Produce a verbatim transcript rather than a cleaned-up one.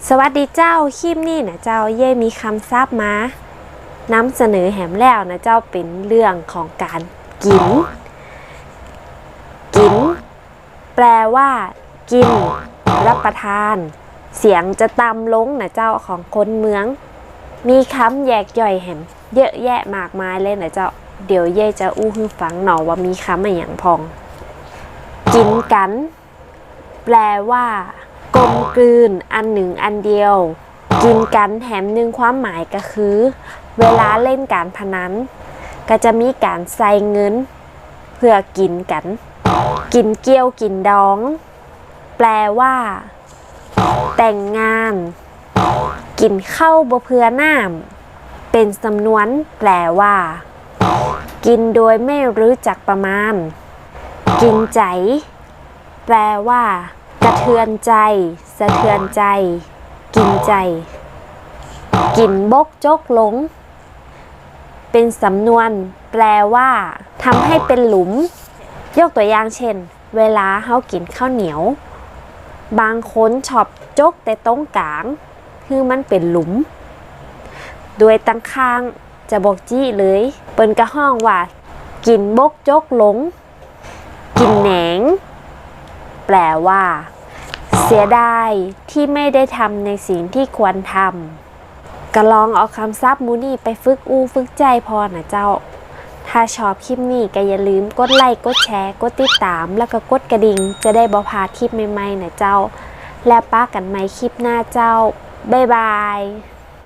สวัสดีเจ้า คลิปนี้นะเจ้า เย้ยมีกำศัพท์มานำเสนอแหมแล้วนะเจ้า เป๋นเรื่องของก๋านกิ๋น กิ๋น แปลว่า กิน รับประทาน เสียงจะต่ำลงนะเจ้า ของคนเมือง มีกำแยกย่อยแหมเยอะแยะมากมายเลยนะเจ้า เดี๋ยวเย้ยจะอู้หื้อฟังหน่อว่ามีกำอะหยังพ่อง กิ๋นกั๋น แปลว่า กลมกลืน อันหนึ่งอันเดียว กิ๋นกั๋นแหมนึ่งความหมายก็คือ เวลาเล่นก๋านพนัน ก็จะมีก๋านใส่เงินเพื่อกิ๋นกั๋น กิ๋นเกี้ยวกิ๋นดอง แปลว่า แต่งงาน กิ๋นข้าวบ่เผื่อน้ำ เป๋นสำนวนแปลว่า กินโดยไม่รู้จักประมาณ กิ๋นใจ๋ แปลว่า กระเทือนใจ สะเทือนใจ กิ๋นใจ๋ กิ๋นบกจกหลง เป๋นสำนวนแปลว่า ทำให้เป็นหลุม ยกตัวอย่างเช่น เวลาเฮากิ๋นข้าวเหนียว บางคนชอบจกแต่ตรงก๋าง หื้อมันเป๋นหลุม โดยตังข้างจะบ่จี๊เลย เปิ้นก็ฮ้องว่า กิ๋นบกจกหลง กิ๋นแหนง แปลว่า เสียดายที่ไม่ได้ทำในสิ่งที่ควรทำ ก็ลองเอากำศัพท์หมู่นี้ไปฝึกอู้ฝึกใจ๊พ่องนะเจ้า ถ้าชอบคลิปนี้ก็อย่าลืมกดไลก์ กดแชร์ กดติดตาม แล้วก็กดกระดิ่ง จะได้บ่พลาดคลิปใหม่ๆ นะเจ้า แล้วปะกั๋นใหม่คลิปหน้าเจ้า บ๊ายบาย